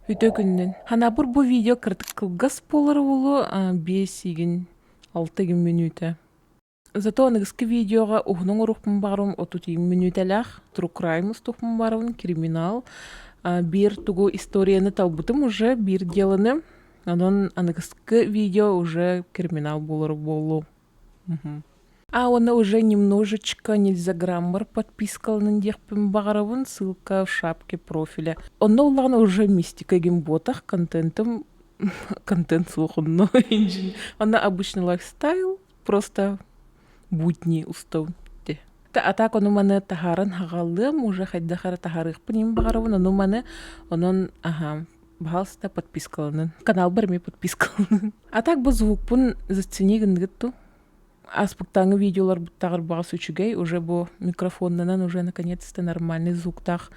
Үтүө күнүнэн. Ханаабыр бу видео кыратык кылгас буолара буолуо, 5 игин, 6 игин мүнүүтэ. Зато аныгыскы видеоҕа уһун оҥоруохпун баҕарабын 30 мүнүүтэлээх True Crime устуохпун баҕарабын, криминал. Биир тугу историяны талбытым уже, биир делоны. Онон аныгыскы видео уже криминал буолар буолуо. А уонна уже немножечко нельзя граммар подпискаланын диэхпин баҕарабын, ссылка в шапке профиля. Онно улаҕана уже мистика игин буотах контентым контент суох онно Онно обычный лайфстайл, просто будни устабын А так ону маны таһааран хаҕаллыам, уже хайдах эрэ таһаарыахпын им баҕарабын, ону маны онон аха пожалуйста подпискаланын. Каналбар эмиэ подпискаланын. А так бу звукпун зацени гынныгыт ту. Ааспыктааҥы видеоларбыттааҕар баҕас үчүгэй, уже бу микрофоннанан уже наконец-то нормальный звуктаах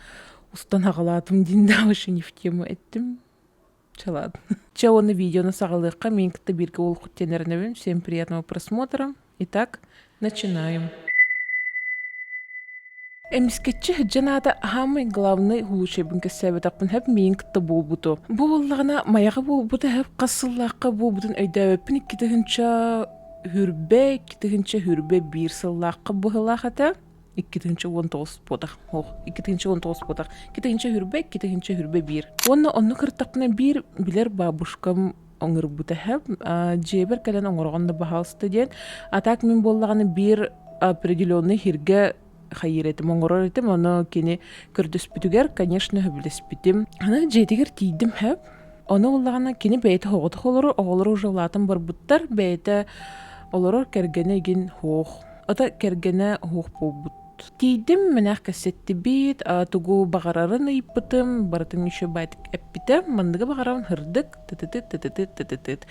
устан аҕалаатым диэн да вообще не в тему эттим. Чэ ладно. Чэ уонна видеону саҕалыахха мин кытта бииргэ буолуоххут диэн эрэнэбин. Всем приятного просмотра. Итак, начинаем. Эмискэччи сылдьан аата аһаамай главный улуучайбын кэпсээбэтэхпин хэп миин кытта буолбуту. Бу буоллаҕына майаҕа буолбута хэп хас сыллаахха буолбутун өйдөөбөппүн 2020 2021 сыллаахха быһыылаах этэ. 2019 буотах ох 2019 буотах 2020 2021 уонна онно кыртахпына биир билэр бабушкам оҥорбута хэп дьиэбэр кэлэн оҥороҕун да баһаалыста диэн а так мин буоллаҕына биир определенный хиргэ хайыыр этим оҥорор этим ону кини көрдөспүтүгэр конечно сөбүлэспитим аны дьиэтигэр тиийдим хэп ону буоллаҕына кини бэйэтэ оҕотох олорор оҕолоро уже улаатан барбыттар бэйэтэ олорор кэргэнэ игин суох ото кэргэнэ суох буолбут Тиийдим, мэнээх кэпсэттибит, тугу баҕарарын ыйыппытым, барытын үчүгэйдик эппитэ. Манныгы баҕарабын һырдык, тытытыт, тытытыт, тытытыт.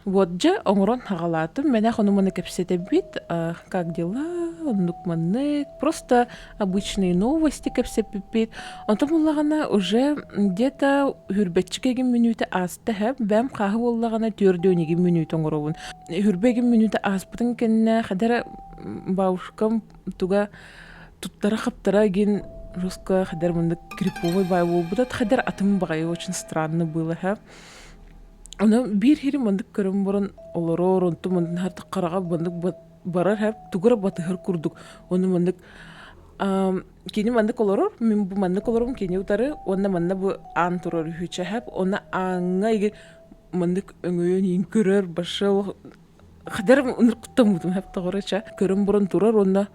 Вот дьэ оҥорон хаҕалаатым. Мэнээх ону-маны кэпсэтэбит. Как дела? Оннук-маннык. Просто обычные новости кэпсэппиппит. Онтон буоллаҕына уже где-то хүрбэччик эгин мүнүүтэ ааста һэ. Бэм хааһы буоллаҕына түөрдүөн игин мүнүүтэ оҥоробун. Хүрбэ эгин мүнүүтэ ааспытын кэннэ хадара бабушкам туга туттара-хаптара игин жестко хадэр мындык криповый бай буолбута хадэр атым баҕайы очень странно было һэ ону биир хири мындык көрөн баран олорор онтум мындын хартык хараҕа мындык барар һэ тугура батыһар курдук ону мындык кини маннык олорор мин бу маннык олорум кини утары уонна манна бу аан турар үһү чэһэп уонна ааҥҥа игин маннык өҥөйөн иин көрөр баша Хадэр ынырыктаммытым хэптоҕороча көрөн баран турар уонна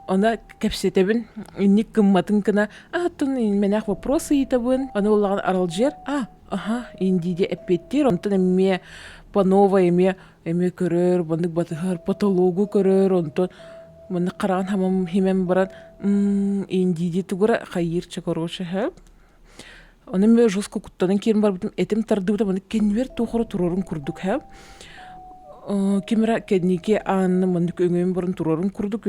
она кэпсэтэбин инник гымматын гына ааттан мэнээх вопрос ыйытабын аны буоллаҕына аралдьыйар а аха индиде эппиэттиир онтон эмиэ по новой эмиэ эмиэ көрөр маннык батыһар потологу көрөр онтон маннык хараҕын хамам химэн баран индиде тугура хайыырча короче хэп Ону эмиэ жестко куттанан киирэн барбытым, этим тардыбыта маны кэннибэр туох эрэ туруорун курдук һэ. Ким эрэ кэнники аанна маннык өҥөйөн баран туруорун курдук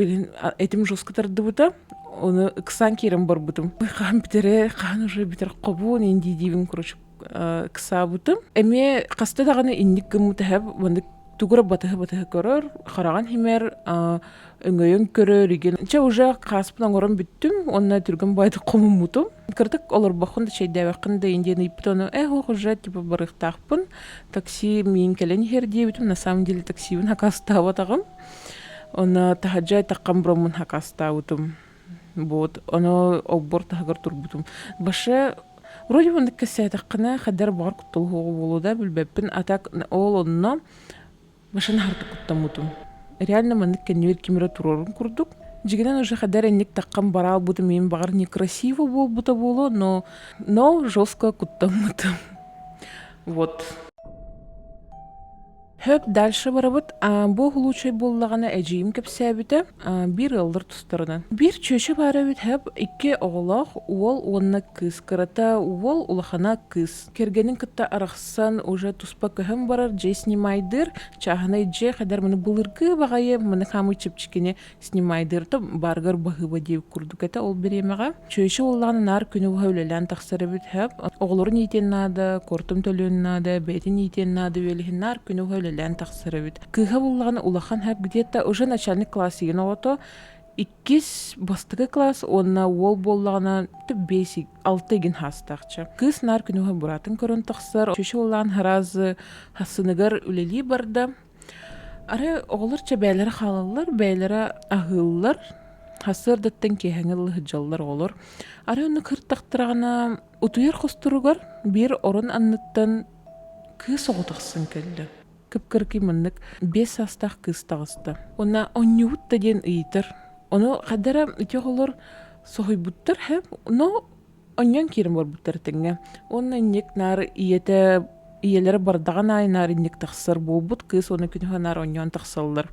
этим жестко тардыбыта. Ону ыксаан киирэн барбытым. Хаһан бүтэрэ, хаһан уже бүтэр хобуон ин дии-диибин короче ыксаабытым. Эмиэ хаста даҕаны инник гыммыта һэ маннык тугу эрэ батыһа-батыһа көрөр, хараҕын химэр, өҥөйөн көрөр игин. Чэ уже хааспын оҥорон бүттүм уонна түргэн баайдык хомуммутум. Кырдык олорбоххун да чэйдээбэххин да диэн ыйыппыт ону э ох уже типа барыахтаахпын такси миин кэлэн иһэр диэбитим на самом деле таксибын хакастаабатаҕым оны таһырдьа таххан бураммын хакастаабытым вот ону олбор таһыгар турбутум башы вроде бы кэссээтэххинэ хаддар баҕар куттал буолуо да билбэппин а так ол онно Машина хартык куттаммытым. Реально маннык кэннибэр ким эрэ туруорун курдук. Дьигинэн уже хадэр энник таххан бараалбытым иин баҕар некрасиво буолбута буолуо, но но жестко куттаммытым. Вот. Хөп дальше барабыт. Бу случай буоллаҕына эдьиийим кэпсээбитэ биир ыаллар тустарынан. Биир чүөчэ баар эбит хөп икки оҕолоох уол уонна кыыс. Кырата уол, улахана кыыс. Кэргэнин кытта арахсан уже туспа көһөн барар дьиэ снимайдыыр, чааһынай дьиэ хадэр маны былыргы баҕайы маны хаамый чэпчэкини снимайдыыр то баарыгар баһыыба диэбит курдук этэ ол бириэмэҕэ. Чүөчэ уоллаҕына наар күнү быһа үлэлээн тахсар эбит һэп. Оҕолорун иитиэн наада, куортум төлүөн наада, бэйэтин иитиэн наада үөлэһин наар күнү быһа үлэлээн тахсар эбит. Кыыһа буоллаҕына улахан һэп где-то уже начальник класс игин оҕото. Иккис бастакы класс уонна уол буоллаҕына биэс алта игин хаастаахча. Кыыс наар күнүһэ быраатын көрөн тахсар. Чүчү уоллаан харазы хассыныгар үлэлии барда. Арай оҕолор чэ бэйэлэрэ хаалаллар, бэйэлэрэ аһыыллар. Сарсыардаттан киэһэҥи сылдьаллар оҕолор. Арай онно кыртахтараҕына утуйар хосторугар биир орон анныттан кыыс оҕо тахсан кэллэ. Кып-кыракый маннык 5 саастаах кыыс таҕыста. Уонна онньубут да диэн ыйытар. Ону хадара ити оҕолор соһуйбуттар һэ, но онньон киирэн барбыттар тэҥҥэ. Уонна инник наар ийэтэ ийэлэрэ бардаҕын аайы наар инник тахсар буолбут кыыс уонна күнүһүн наар онньоон тахсаллар.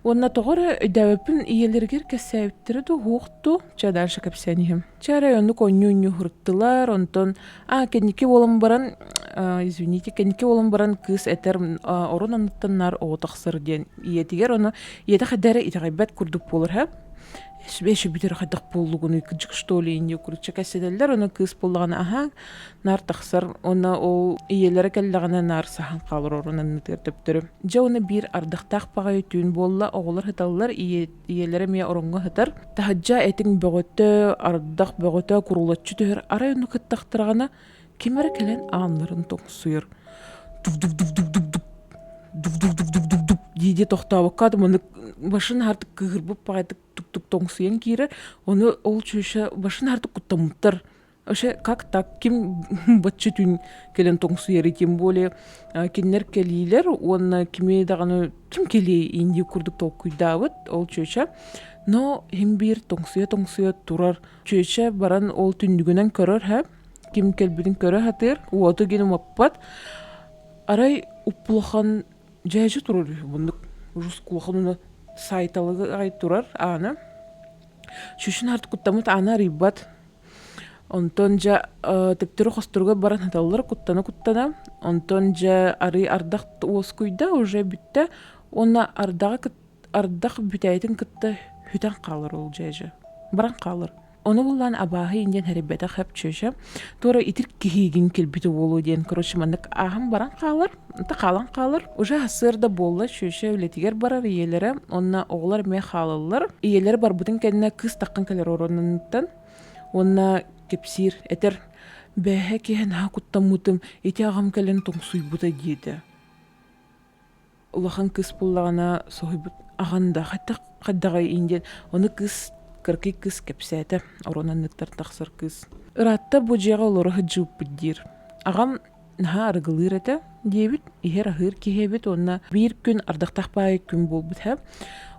Уонна тоҕо эрэ өйдөөбөппүн ийэлэригэр кэпсээбиттэрэ дуу, суох дуу? Чэ дальше кэпсээн иһим. Чэ эрэ оннук онньуу-онньуу һырыттылар, онтон а кэнники буолан баран извините, кэнники буолан баран кыыс этэр орон анныттан наар оҕо тахсар диэн ийэтигэр ону ийэтэ хайда эрэ итэҕэйбэт курдук буолар һэ Эши бүтэр хайдах буоллугунуй кыдьык что ли инди куручча кэсэтэллэр ону кыыс буоллаҕына аһаа наар тахсар уонна ол ийэлэрэ кэллэҕинэ наар саһан хаалар орон аннытыгар төптөрү дьэ уонна биир ардахтаах баҕайы түүн буолла оҕолор сыталлар ийэлэрэ эмиэ ороҥҥо сытар таһырдьа этиҥ бөҕөтө ардах бөҕөтө курулаччы түһэр арай ону кыттахтараҕына ким эрэ кэлэн ааннарын тоҥсуйар дук-дук-дук-дук-дук дук-дук-дук-дук-дук дии-дии тохтообокко маннык башын аһартык кыыһырбыт баҕайытык тук-тук тоҥсуйан киирэр ону ол чүөчэ башын аһартык куттаммыттар Вообще, как так? Ким бачча түүн кэлэн тоҥсуйарый, тем более кинилэр кэлиилэр уонна кими даҕаны ким кэлиэй индии курдук толкуйдаабыт ол чүөчэ. Но иһин биир тоҥсуйа-тоҥсуйа турар чүөчэ баран ол түннүгүнэн көрөр һэ, ким кэлбитин көрө сатыыр, уоту гин умаппат. Арай уппулахан дьээдьэ турар үһү муннук ужас кулахан уна сайталыгы аҕай турар аана. Чүөчүн арт куттаммыт ааны арыйбат. Онтон дьэ төптөрү хосторугар баран сыталлар куттана-куттана. Онтон дьэ арый ардах уоскуйда, уже бүттэ. Уонна ардаҕы ардах бүтээтин кытта сүтэн хаалар ол дьээдьэ. Баран хаалар. Ону буллаан абааһы диэн хэрийбэтэх хэп чүөчэ. Туора итир киһигин кэлбитэ буолуо диэн, короче, маннык ааһан баран хаалар. Онто хаалан хаалар. Уже сарсыарда буолла, чүөчэ үлэтигэр барар ийэлэрэ уонна оҕолор эмиэ хаалаллар. Ийэлэрэ барбытын кэннэ кыыс таххан кэлэр оронуттан уонна кэпсиир, этэр: «Бээһэ киһи наһаа куттаммытым, ити аҕам кэлэн тоҥсуйбута» диэтэ. Улахан кыыс буллаҕына соһуйбут аҕан да хайдах хайдаҕай иин диэн ону кыыс кыракый кыыс кэпсээтэ орон анныттан тахсар кыыс. Ыраатта бу дьиэҕэ олоро сылдьыбыппыт диир. Аҕам наһаа арыгылыыр этэ диэбит, иһэр-аһыыр киһи эбит уонна биир күн ардахтаах баайы күн буолбут һэ.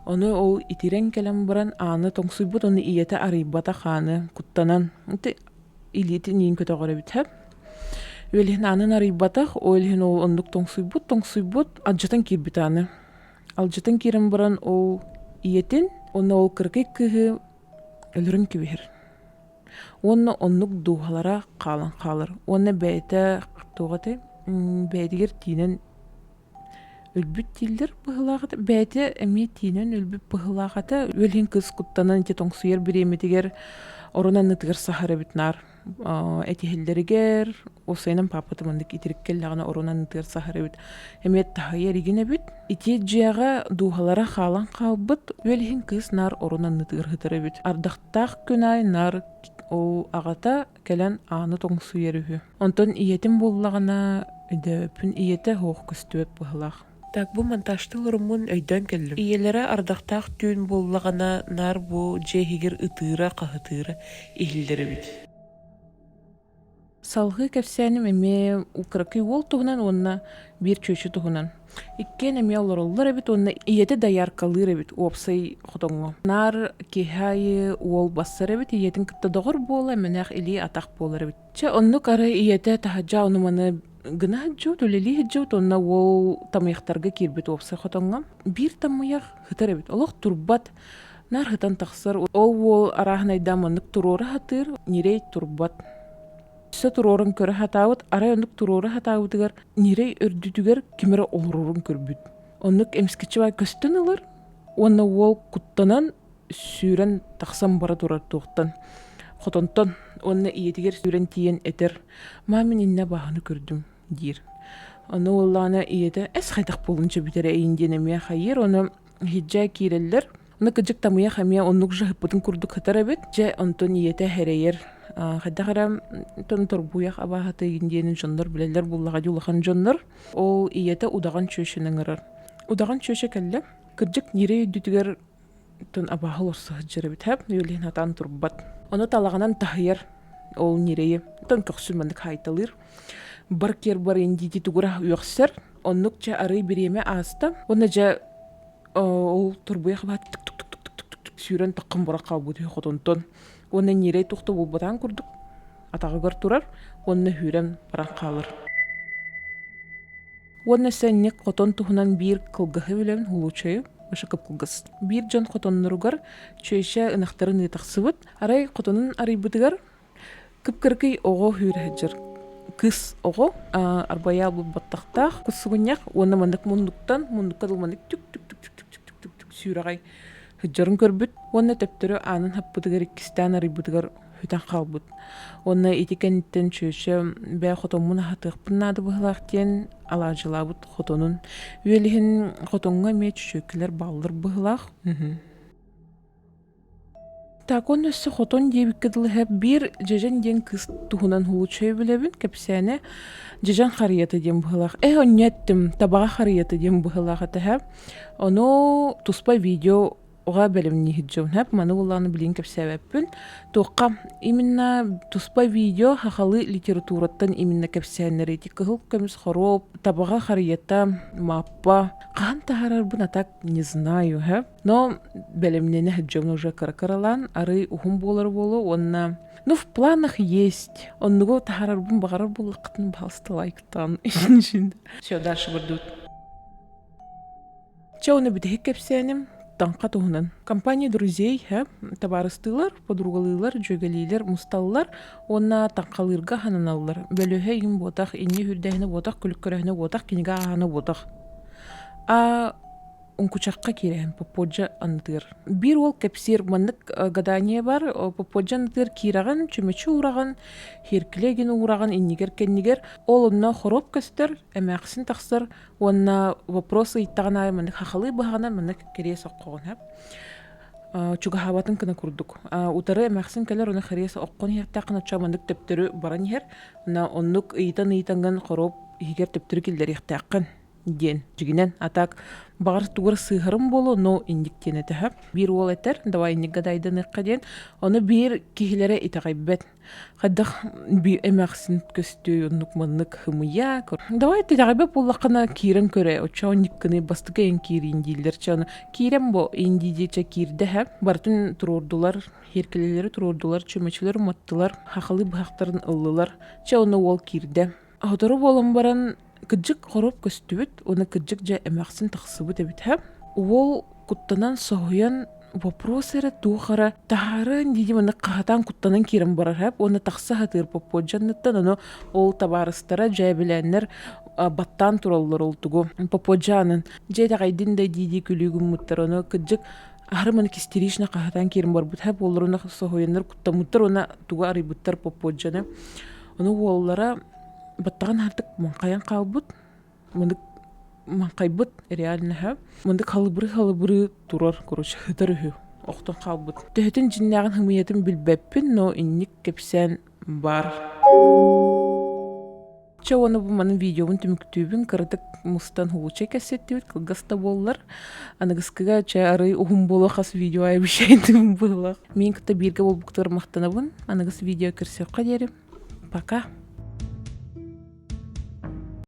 Ону ол итирэн кэлэн баран ааны тоҥсуйбут уонна ийэтэ арыйбатах ааны куттанан ити илиитин иин көтөҕөр эбит һэ. Үөлэһин аанын арыйбатах, ол иһин ол оннук тоҥсуйбут, тоҥсуйбут, алдьатан киирбит ааны. Алдьатан киирэн баран ол ийэтин уонна ол кыракый кыыһы өлөрөн кэбиһэр. Уонна оннук дууһалара хаалан хаалар. Уонна бэйэтэ туох этэй бэйэтигэр тиинэн өлбүт дииллэр быһыылаах этэ. Бэйэтэ эмиэ тиинэн өлбүт быһыылаах этэ. Үөл иһин кыыс куттанан ити тоҥсуйар бириэмэтигэр орон аннытыгар саһар эбит наар этиһэллэригэр уопсайынан паапата маннык итирик кэллэҕинэ орон аннытыгар саһар эбит. Эмиэ таһыйар игин эбит. Ити дьиэҕэ дууһалара хаалан хаалбыт. Үөл иһин кыыс наар орон аннытыгар сытар эбит. Ардахтаах күн аайы наар ол аҕата кэлэн ааны тоҥсуйар үһү. Онтон ийэтин буоллаҕына, өйдөөбөппүн ийэтэ суох көстүбэт быһыылаах. Так бу монтажтыы олороммун өйдөөн кэллим. Ийэлэрэ ардахтаах түүн буоллаҕына наар бу дьиэ иһигэр ытыыра, хаһытыыра иһиллэр эбит. Салгыы кэпсээним эмиэ кыракый уол туһунан уонна биир чүөчэ туһунан. Иккиэн эмиэ олороллор эбит уонна ийэтэ дояркалыыр эбит уопсай хотоҥҥо. Наар киэһэ аайы уол бассар эбит, ийэтин кытта доҕор буола, эмэнээх илии-атах буолар эбит. Чэ, оннук арай ийэтэ таһырдьа ону-маны гына сылдьыбыт, үлэлии сылдьыбыт уонна уол тамыйахтарга киирбит уопсай хотоҥҥо. Биир тамыйах сытар эбит, олох турбат, наар сытан тахсар. Ол уол арааһынайдаан маннык туруора сатыыр, ньирэй турбат. Өссө туруоран көрө сатаабыт, арай оннук туруора сатаабытыгар ньирэй үрдүтүгэр ким эрэ олорорун көрбүт. Оннук эмискэччи баай көстөн ылар уонна уол куттанан сүүрэн тахсан бара турар туохтан хотонтон уонна ийэтигэр сүүрэн тиийэн этэр «Маа мин иннэ абааһыны көрдүм» диир. Ону уоллаана ийэтэ «Эс хайдах буолун чэ бүтэрэ эйин» диэн эмиэ хайыыр, ону иһирдьэ киирэллэр. Ону кыдьык тамыйах эмиэ оннук жаһыппытын курдук сытар эбит. Дьэ онтон ийэтэ эрэйэр. Хайдах эрэ тон торбуйах абааһыта игин диэнин дьоннор билэллэр буллаҕа дии улахан дьоннор. Ол ийэтэ удаҕан чүөчэни ыҥырар. Удаҕан чүөчэ кэллэ. Кырдьык ньирэй үрдүтүгэр тон абааһы олорсо сылдьар эбит һэ үөлэһин сатаан турбат. Ону талаҕынан таһыйар ол ньирэйи. Тон көхсүн маннык хаайталыыр. Бар киэр бар индиити тугура үөхсэр. Оннук чэ арый бириэмэ ааста. Уонна дьэ ол турбуйах баат тук-тук-тук-тук-тук сүүрэн таххан бара хаалбыт үһү хотонтон. Уонна ньирэй туох да буолбатаҕын курдук атаҕыгар турар уонна сүүрэн баран хаалар. Уонна сэнньик хотон туһунан биир кылгаһы билэбин улуучайы өссө кып-кылгас. Биир дьон хотонноругар чүөчэ ынахтарын ыы тахсыбыт. Арай хотонун арыйбытыгар кып-кыракый оҕо сүүрэ сылдьар. Кыыс оҕо арбайа баттахтаах кус сугунньах уонна маннык муннуктан муннукка дылы маннык түк-түк-түк-түк-түк-түк сүүрэҕэй сылдьарын көрбүт уонна төптөрү аанын хаппытыгар иккистээн арыйбытыгар сүтэн хаалбыт. Уонна ити кэнниттэн чүөчэ бээ хотоммун аһатыахпын наада быһыылаах диэн алаадьылаабыт хотонун. Үөлүһүн хотоҥҥо эмиэ чүчүөккэлэр бааллар быһыылаах. Так уонна өссө хотон диэбиккэ дылы биир Дьэдьэн диэн кыыс туһунан һулуччу билэбин кэпсээнэ Дьэдьэн харыйата диэн быһыылаах. Э онньо эттим табаҕа харыйата диэн быһыылаах этэ һэ. Ону туспа видео Оҕо бэлэмнииһит дьон һэп маны буоллаҕына билигин кэпсээбэппин. Туохха именно туспа видео сахалыы литератураттан именно кэпсээннэри ити кыһыл көмүс хоруоп, табаҕа харыйата, маппа хаһан таһаарарбын а так не знаю һэ. Но бэлэмнэнэ сылдьабын уже кыра-кыралаан арый уһун буолар буолуо уонна ну в планах есть. Оннугу таһаарарбын баҕарар буоллаххытына пожалуйста лайктаан. Все, дальше бардыбыт. Чэ, уонна бүтэһик кэпсээним таҥха туһунан. Компания друзей һэ табаарыстыылар, подругалыылар, дьүөгэлиилэр мусталлар уонна таҥхалыырга хананаллар. Бөлөһө иһин буотах, инньэ үрдээһинэ буотах, күлүк көрөөһүнэ буотах, кинигэ ааһана буотах. А уҥкучахха киирэһин попозже анытыыр. Биир уол кэпсиир маннык гадание бар, попозже анытыыр киирэҕин, чүмэчи уураҕын, хиркилэ уураҕын иннигэр-кэннигэр. Ол онно хоруоп көстөр, эмээхсин тахсар, Уонна вопрос ыйыттаҕын аайы маннык хахалыы быһаҕынан маннык кириэс оххоҕун һэп. Чугаһаабатын гына курдук. Утары эмээхсин кэлэр, ону хириэс оххон иһиэхтээххин оччо маннык төптөрү баран иһэр. Уонна оннук ыйытан-ыйытангын хоруоп иһигэр төптөрү киллэриэхтээххин диэн. Дьигинэн, а так баҕар тугу эрэ сыыһарым буолуо, но инник диэн этэ һэп. Биир уол этэр, давай инник гадайданыахха диэн. Ону биир киһилэрэ итэҕэйбэт. Хайдах эмээхсин көстүөй оннук маннык хымыйа давай тирэҕэбэ буоллаххына киирэн көрө оччоҕо ньыккыны бастакы эн киириин дииллэр чэ ону киирэн бо индии чэ киирдэ һэ барытын туруордулар хиэркилэлэри туруордулар чөмөчүлэр уматтылар хахалы быһахтарын ыллылар чэ ону уол киирдэ Сотору буолан баран кыдьык хоруоп көстүбүт уонна кыдьык дьэ эмээхсин тахсыбыт эбит һэ. Уол куттанан соһуйан вопрос эрэ туох эрэ таһаарыан дии маннык хаһатаан куттанан киирэн барар һэп уонна тахса сатыыр попуоджанныттан ону ол табаарыстара дьээбилээннэр баттаан тураллар ол тугу попуоджанын дьэ итэҕэйдин да дии дии күлүү гыммыттар ону кыдьык аһары маннык истерично хаһатаан киирэн барбыт һэп уоллар уонна соһуйаннар куттаммыттар уонна тугу арыйбыттар попуоджаны Ону уоллара баттаҕын аһардык маҥхайан хаалбыт, мындык маҥхайбыт реально мындык халыбырыы-халыбырыы турар, короче, сытар үһү, охтон хаалбыт. Төһөтүн дьиннээҕин хымыйатын билбэппин, но инник кэпсээн баар. Чэ уонна бу манын видеобун түмүктүүбүн, кыратык мустан һулуччай кэпсэттибит, кылгас да буоллар. Аныгыскыга чэ арый уһун буолуо хас видео айбышайдым быһылах. Мин кытта бииргэ буолбуккутугар махтанабын. Аныгыс видео көрсүөххэ диэри. Пока.